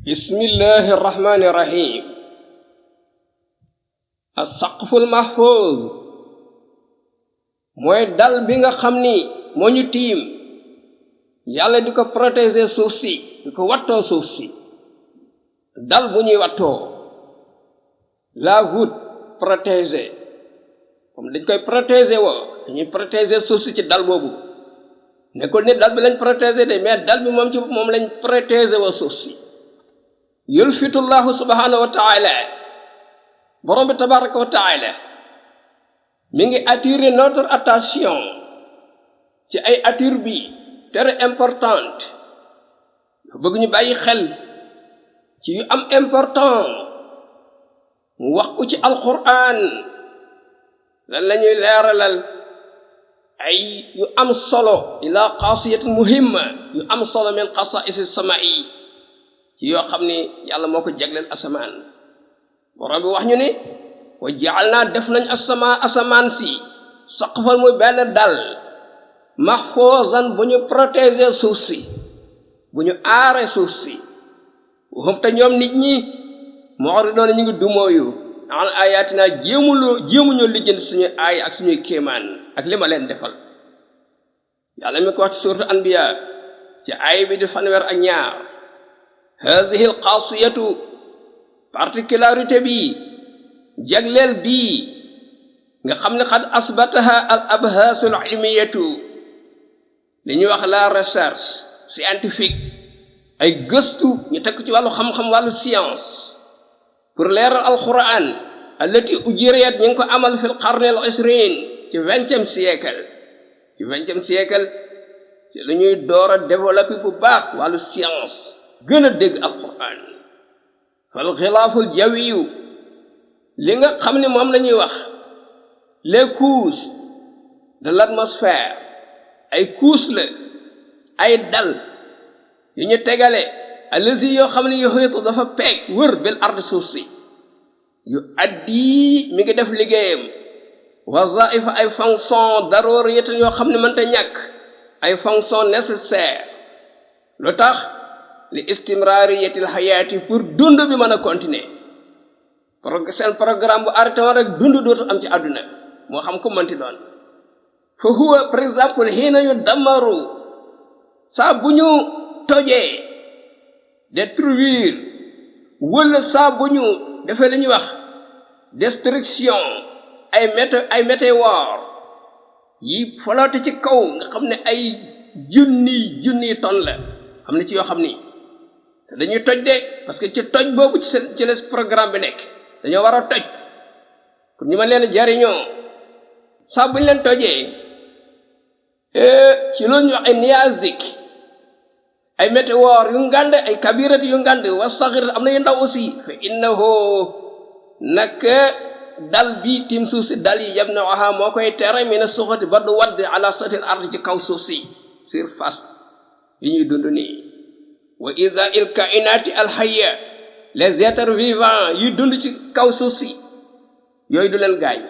bismillahi irrahmani irrahim as-saqful mahfuz mooy dal bi nga xam ni moo ñu tiim yàlla di ko protéger suuf si di ko wattoo suuf si dal bu ñuy wattoo la voûte protégée comme dañ koy protéger woo dañuy protéger suuf si ci dal boobu nekkul ni dal bi lañ protéger de mais dal bi moom ci moom lañ protéger woo suuf si yulfitullahu subhanahu wa ta'ala borom bi tabaraka wa ta'ala mi ngi attirer notre attention ci ay attire bi très importante bëgg ñu bàyyi xel ci yu am important mu wax ko ci alquran lan la ñuy leeralal ay yu am solo ila qasiyatin muhimma yu am solo min qasa'is as-sama'i ci yoo xam ni yàlla moo ko jagleel asamaan borom bi wax ñu ni wa ja'alna def nañ asamaan si saqfal muy benn dal mahfuzan bu ñu protéger suuf si bu ñu aare suuf si waxum te ñoom nit ñi mu'ridun ñu ngi dumooyu an ayatina jéemuñoo lijjanti suñu aay ak suñuy kéemaan ak li ma leen defal yàlla mi ko wax ci suuratu anbiya ci aay bi di fanweer ak ñaar hadhihi alqasiyatu particularité bi jagleel bii nga xam ne xad asbataha al abhasul ilmiyatu li ñuy wax la recherche scientifique ay gëstu ñu tekk ci wàllu xam-xam wàllu science pour leeral alquran allati ujriyat ñu ngi ko amal fil qarni al ishrin ci 20e siècle ci la ñuy door a développer bu baax wàllu science gën a dégg alquran fal xilaaful jawiyu li nga xam ne moom la ñuy wax les couches de l'atmosphère ay couches la ay dal yu ñu tegale allazi yoo xam ne yuhitu dafa peeg wër bil ard suuf si yu addi mi ngi def liggéeyam wazaifa ay fonction daruriyatan yoo xam ne mënta ñàkk ay fonction nécessaire lu tax li istimrariyatil hayati pour dund bi mën a continuer seen programme bu arrêté woon rek dund dootu am ci àdduna moo xam ko mënti doon fa huwa par exemple xiina yu damaru saa bu ñu tojee détruire wala saa bu ñu defee li ñuy wax destruction ay météores yi flotte ci kaw nga xam ne ay junni tonnes la xam ne ci yoo xam ni te dañuy toj de parce que ci toj boobu ci les programme bi nekk dañoo war a toj pour ñu mën leen jariñoo saa bu ñu leen tojee ci loolu ñu wax ay niazique ay météores yu ngand ay kabirat yu ngand wa saxirat am na yu ndaw aussi fa innahu nag dal bii tim suuf si dal yi yamna'uha moo koy tere mina suxati ba du wadd ala satil ard ci kaw suuf si surface yi ñuy dund nii wa iza il kainati al hayya les êtres vivants yi dund ci kaw suuf si yooyu du leen gaañ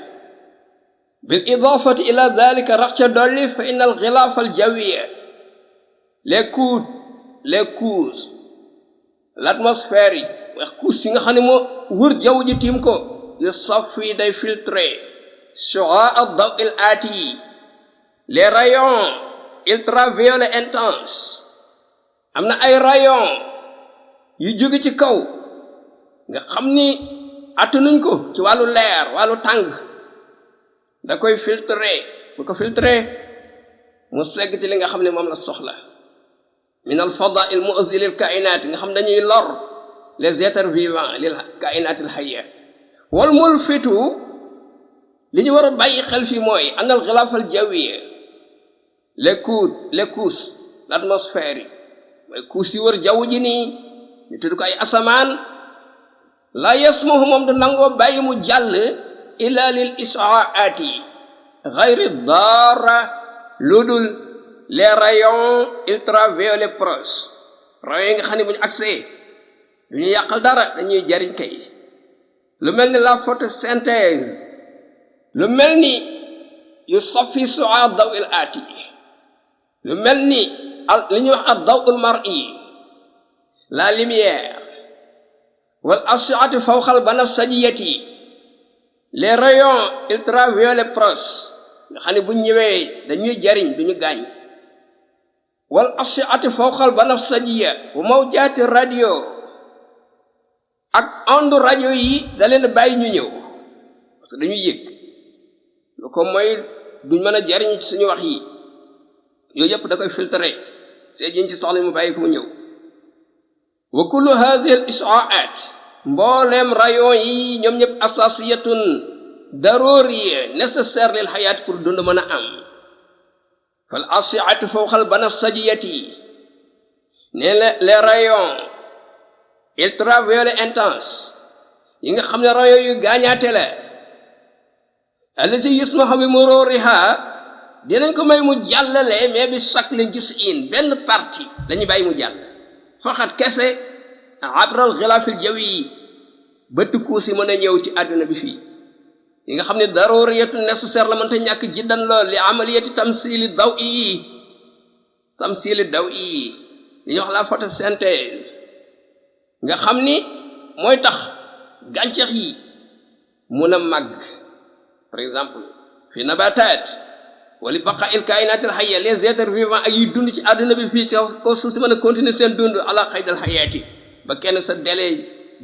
bil idafati ila dhalika rax ca dolli fa inna al ghilaf al jawiya les couches l'atmosphère yi wax couche yi nga xam ne moo wër jaww ji tiim ko yu saf yi day filtrer shu'a ad-daw il ati les rayons ultraviolets intenses am na ay rayons yu jóge ci kaw nga xam ni attanuñ ko ci wàllu leer wàllu tàng da koy filtrer bu ko filtrer mu segg ci li nga xam ne moom la soxla min al fada'i al mu'zi lil kainat nga xam dañuy lor les êtres vivants lil kainat al hayya wal mulfitu li ñu war a bàyyi xel fii mooy an al ghilaf al jawiyya les couches l'atmosphère yi mooy couches yi wër jaww ji nii ñu tudd ko ay asamaan la yasmuhu moom du nangoo bàyyi mu jàll illa lil is'aati ghayri darra lu dul les rayons ultraviolets proches rayons yi nga xam ne bu ñu accès du ñu yàqal dara dañuy jariñ kay lu mel ni la photosynthèse lu mel ni yu safi su'a daw il aati lu mel ni li ñuy wax ad-daw'ul mar'i la lumière wal as'ati fawqal banafsajiyati les rayons ultraviolets proches nga xam ne bu ñëwee dañuy jariñ duñu gaañ wal as'ati fawqal banafsajiya wa mawjati radio ak onde radio yi da leen bàyyi ñu ñëw parce que dañuy yëg lu ko mooy duñ mën a jariñ ci suñu wax yi yooyu yëpp da koy filtrer c'est jiñ ci soxla mu bàyyi ko mu ñëw wa kullu hadhihi al is'aat mboolem rayon yi ñoom ñëpp asasiyatun daruriya nécessaire lil hayat pour dund mën a am fal asiatu fawqal banafsajiyati ne les rayons ultraviolet intense yi nga xam ne rayon yu gaañaate la allati yusmahu bi mururiha dinañ ko may mu jàllale mais bi shakli juz'in benn partie dañu bàyyi mu jàll faxat kese abral ghilafil jawi bëtt kuusi mën a ñëw ci àdduna bi fii yi nga xam ne daruriyatu nécessaire la mënta ñàkk jiddan lool li amaliyati tamsili daw yi li ñuy wax la photosynthèse nga xam ni mooy tax gàncax yi mun a màgg par exemple fi nabatat wala baqa il kainat al hayya les êtres vivants ak yi dund ci àdduna bi fii ko suuf si mën a continuer seen dund ala qaydal hayati ba kenn sa délai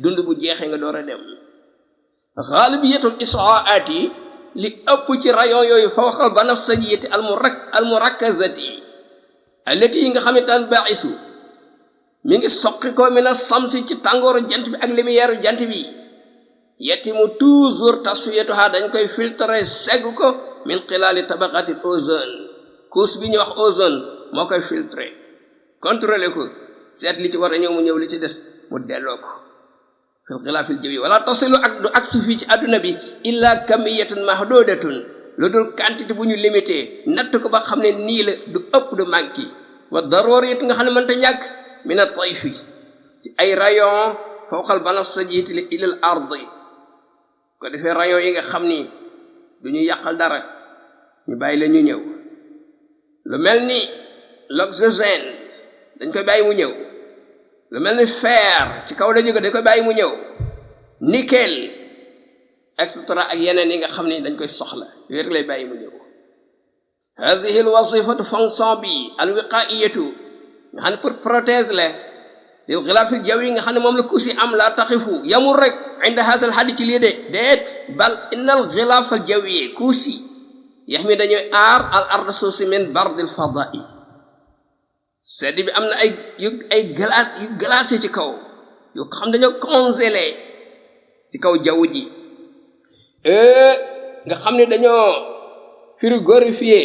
dund bu jeexee nga door a dem xaalibiyatul israat yi li ëpp ci rayon yooyu fawqal banafsajiyati al murakkazati allati yi nga xam ne tan baisu mi ngi soqi ko mina samsi ci tàngooru jant bi ak lumière jant bi yetimu toujours tasfiyatuha dañ koy filtrer segg ko min xilaali tabaqati ozone couche bi ñuy wax ozone moo koy filtrer contrôler ko seet li ci war a ñëw mu ñëw li ci des mu delloo ko fil xilaafil jawi wala tasilu ak du agsi fii ci adduna bi illa kamiyatun mahdudatun lu dul quantité bu ñu limité natt ko ba xam ne nii la du ëpp du manki wa daruriyat nga xam ne mënta ñàkk min at-tayfi ci ay rayon fawqal banafsajiyati ilal ardi ko defee rayon yi nga xam ni du ñu yàqal dara ñu bàyyi la ñu ñëw lu mel ni l'oxygène dañ koy bàyyi mu ñëw lu mel ni fer ci kaw la jóge dañ koy bàyyi mu ñëw nickel et cetera ak yeneen yi nga xam ni dañ koy soxla yooyu rek lay bàyyi mu ñëw hadhihi al wasifatu fonction bi al wiqaiyatu nga xam ne pour protéger la lil ghilafil jawi nga xam ne moom la kuusi am la taxifu yamul rek inda hadha al hadi ci lii de déet bal innal ghilafal jawi kuusi yax mi dañuy aar al ard suuf si min bardil fadai sedd bi am na ay glace yu glacé ci kaw yu xam dañoo congelé ci kaw jaww ji nga xam ne dañoo frigorifié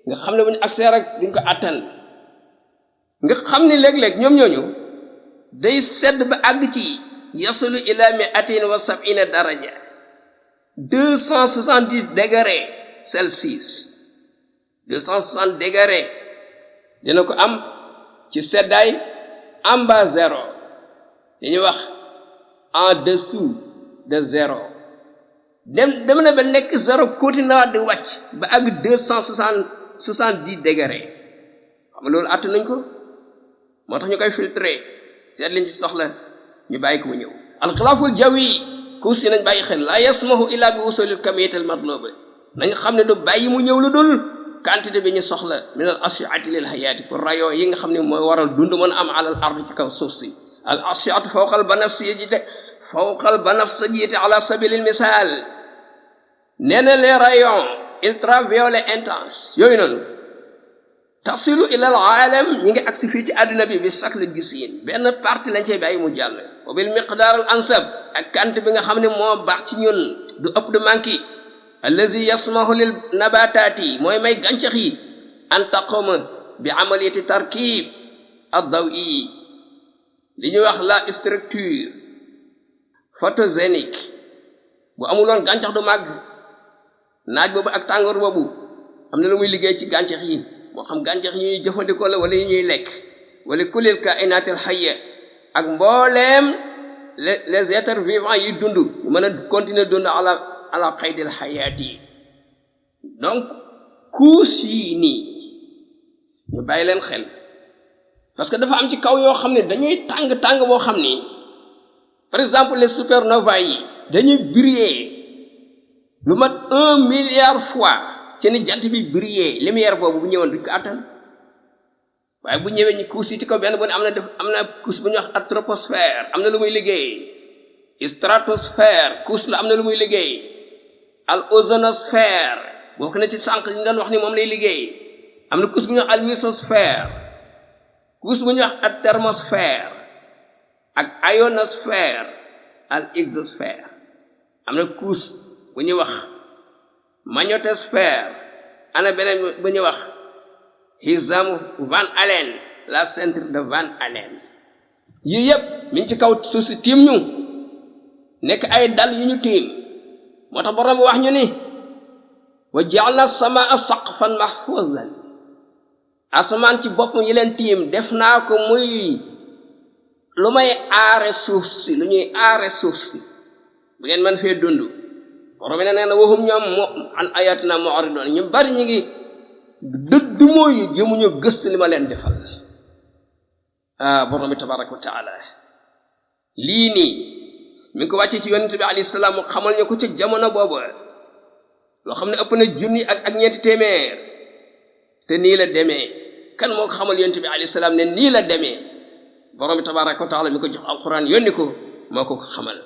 nga xam ne bu ñu accès rek duñ ko attan nga xam ne léeg-léeg ñoom ñooñu day sedd ba àgg ci yasulu ila mi'atin wa sab'ina daraja 270 degrés Celsius 260 degrés dina ko am ci seddaay en bas zéro dañuy wax en dessous de zéro dem na ba nekk zéro continue di wàcc ba àgg 270 degrés xam nga loolu àtt nañ ko moo tax ñu koy filtrer seet liñ ci soxla ñu bàyyi ko mu ñëw alxilaaful jawi kuus si nañ bàyyi xel la yasmahu illa bi wusulil kamiyati al matluba nañ xam ne du bàyyi mu ñëw lu dul quantité bi ñu soxla min al ashiati lil hayati pour rayon yi nga xam ne mooy waral dund mën a am alal ard ci kaw suuf si al ashiatu fawqal banafsajiyati ala sabilil misal nee na les rayons ultraviolet intense yooyu noonu tasilu ilal aalam ñi ngi agsi fii ci àdduna bi shakl gisin benn partie lañ cey bàyyi mu jàll wa bil miqdar al ansab ak kant bi nga xam ne moo baax ci ñun du ëpp du manki allazi yasmahu lil nabatati mooy may gàncax yi an taquma bi amaliyati tarkib ad-dawi li ñuy wax la structure photogénique bu amuloon gàncax du màgg naaj boobu ak tàngoor boobu am na lu muy liggéey ci gàncax yi moo xam gàncax yi ñuy jëfandikoo la wala yi ñuy lekk wala kulil kainatil hayya ak mbooleem les êtres vivants yi dund mën a continuer dund ala qaydil hayati donc couche yi nii ñu bàyyi leen xel parce que dafa am ci kaw yoo xam ne dañuy tàng boo xam ni par exemple les supernovas yi dañuy briller lu mat 1 milliard fois ci ni jant bi briller lumière boobu bu ñëwoon duñ ko attan waaye bu ñëwee ñu couche yi ci kaw benn bu ne am na couche bu ñuy wax troposphère am na lu muy liggéey stratosphère couche la am na lu muy liggéey al ozonosphère bokk na ci sànq ñu doon wax ni moom lay liggéey am na couche bu ñuy wax al mesosphère couche bu ñuy wax al thermosphère ak ionosphère al exosphère am na couche bu ñuy wax magnétosphère ana beneen bu ñuy wax Hizamu Van Allen la centre de Van Allen yii yëpp mi ngi ci kaw suuf si tiim ñu nekk ay dal yu ñu tiim moo tax borom wax ñu ni wa ja'alna samaa saqfan mahfuzan asamaan ci bopp yi leen tiim def naa ko muy lu may aare suuf si lu ñuy aare suuf si bu ngeen mën fee dund borom ne nee na waxum ñoom an ayatina mu'ridun ñu bari ñu ngi dëdd mooy jëmuñu gëstu li ma leen defal borom bi tabaraka wa taala lii nii mi ngi ko wàcce ci yonent bi alayhi salaam mu xamal ñu ko ci jamono boobu loo xam ne ëpp na junni ak ñeenti téeméer te nii la demee kan moo ko xamal yonent bi alayhi salaam ne nii la demee borom bi tabaraka wa taala mi ko jox alquran yónni ko moo ko xamal